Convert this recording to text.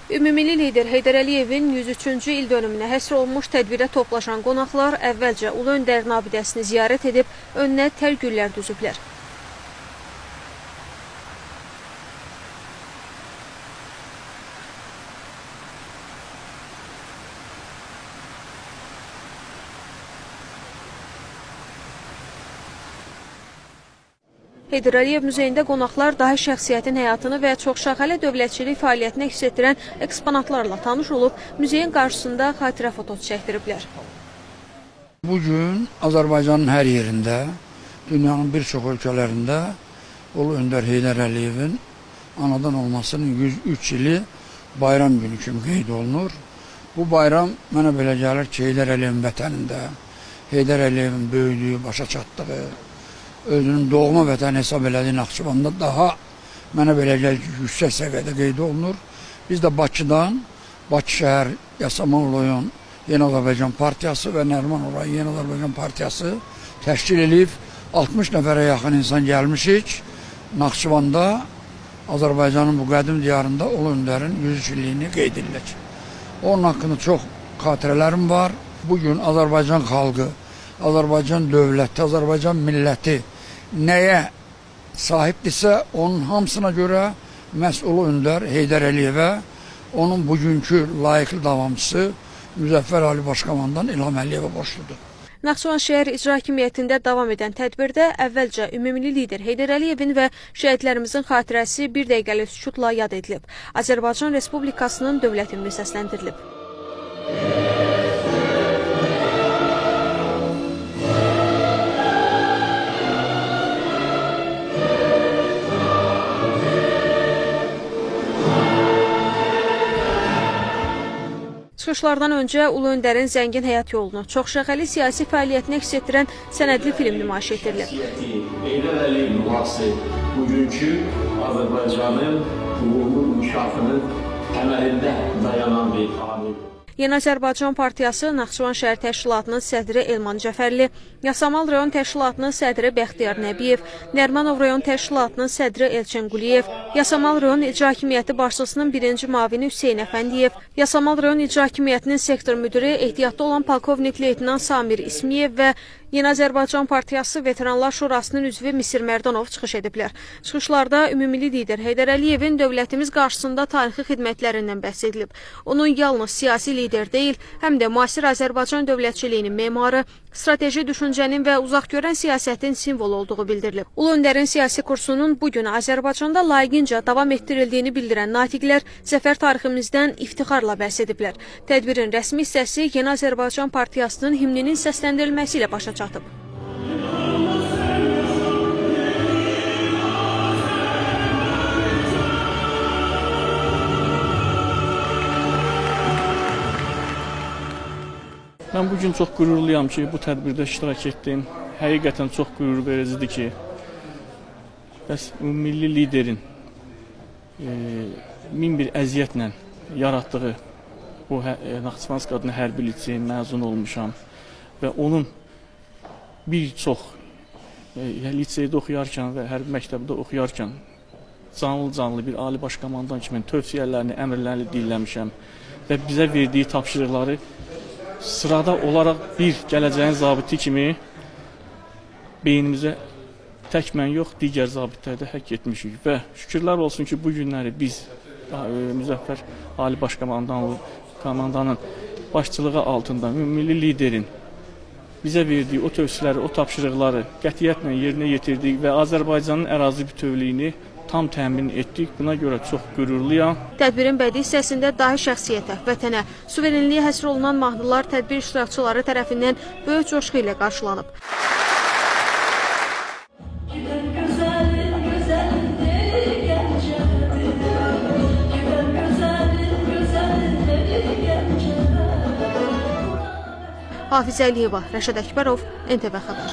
Ümummilli lider Heydər Əliyevin 103-cü il dönümünə həsr olunmuş tədbirə toplaşan qonaqlar əvvəlcə Ulu Öndərin abidəsini ziyarət edib, önünə tər güllər düzüblər. Heydər Əliyev muzeyində qonaqlar dahi şəxsiyyətin həyatını və çoxşaxəli dövlətçilik fəaliyyətini əks etdirən eksponatlarla tanış olub, muzeyin qarşısında xatirə fotosu çəkdiriblər. Bugün Azərbaycanın hər yerində, dünyanın bir çox ölkələrində Ulu Öndər Heydər Əliyevin anadan olmasının 103 ili bayram günü kimi qeyd olunur. Bu bayram mənə belə gəlir ki, Heydər Əliyevin vətənində, Heydər Əliyevin böyüdüyü, başa çatdığı, özünün doğma vətəni hesab elədiyi Naxçıvanda daha mənə belə gəlir ki, yüksək səviyyədə qeyd olunur. Biz də Bakıdan, Bakı şəhər, Yasamal rayon Yeni Azərbaycan Partiyası və Nərimanov rayon Yeni Azərbaycan Partiyası təşkil edib 60 nəfərə yaxın insan gəlmişik. Naxçıvanda Azərbaycanın bu qədim diyarında Ulu Öndərin 103 illiyini qeyd edirik. Onun haqqında çox xatirələrim var. Bugün Azərbaycan xalqı, Azərbaycan dövləti, Azərbaycan milləti nəyə sahibdirsə, onun hamısına görə məhz Ulu Öndər Heydər Əliyevə, onun bugünkü layiqli davamçısı Müzəffər Ali Başkomandan İlham Əliyevə borcludur. Naxçıvan şəhər İcra Hakimiyyətində davam edən tədbirdə əvvəlcə ümummilli lider Heydər Əliyevin və şəhidlərimizin xatirəsi bir dəqiqəlik sükutla yad edilib. Azərbaycan Respublikasının dövlət himni səsləndirilib. Çıxışlardan öncə Ulu Öndərin zəngin həyat yolunu, çoxşaxəli siyasi fəaliyyətini əks etdirən sənədli film nümayiş etdirilib. Heydər Əliyev mirası bugünkü Azərbaycanın uğurlu inkişafının təməlində dayanan bir amildir. Yeni Azərbaycan Partiyası Naxçıvan şəhər təşkilatının sədri Elman Cəfərli, Yasamal rayon təşkilatının sədri Bəxtiyar Nəbiyev, Nərimanov rayon təşkilatının sədri Elçin Quliyev, Yasamal rayon İcra Hakimiyyəti başçısının birinci müavini Hüseyn Əfəndiyev, Yasamal rayon İcra Hakimiyyətinin sektor müdiri ehtiyatda olan polkovnik leytenant Samir İsmiyev və Yeni Azərbaycan Partiyası Veteranlar Şurasının üzvü Misir Mərdanov çıxış ediblər. Çıxışlarda ümummilli lider Heydər Əliyevin dövlətimiz qarşısında tarixi xidmətlərindən bəhs edilib. Onun yalnız siyasi lider deyil, həm də müasir Azərbaycan dövlətçiliyinin memarı, strateji düşüncənin və uzaqgörən siyasətin simvolu olduğu bildirilib. Ulu Öndərin siyasi kursunun bu gün Azərbaycanda layiqincə davam etdirildiyini bildirən natiqlər zəfər tariximizdən iftixarla bəhs ediblər. Tədbirin rəsmi hissəsi Yeni Azərbaycan Partiyasının himninin səsləndirilməsi ilə başa çatıb. Mən bugün çox qürurluyam ki, bu tədbirdə iştirak etdim. Həqiqətən çox qürur vericidir ki, bəs milli liderin min bir əziyyətlə yaratdığı bu Naxçıvanski adına hərbi liseyin məzun olmuşam və onun bir çox liseydə oxuyarkən və hərbi məktəbdə oxuyarkən canlı-canlı bir ali baş komandan kimi tövsiyələrini, əmrlərini dinləmişəm və bizə verdiyi tapşırıqları sırada olaraq bir gələcəyin zabiti kimi beynimizə tək mən yox, digər zabitlər də həkk etmişik və şükürlər olsun ki, bu günləri biz Müzəffər Ali Baş Komandanın başçılığı altında milli liderin bizə verdiyi o tövsiyələri, o tapşırıqları qətiyyətlə yerinə yetirdik və Azərbaycanın ərazi bütövlüyünü tam təmin etdik. Buna görə çox qürurluyam. Tədbirin bədii hissəsində dahi şəxsiyyətə, vətənə, suverenliyə həsr olunan mahnılar tədbir iştirakçıları tərəfindən böyük coşqu ilə qarşılanıb. Hafizə Əliyeva, Rəşad Əkbərov, NTV Xəbər.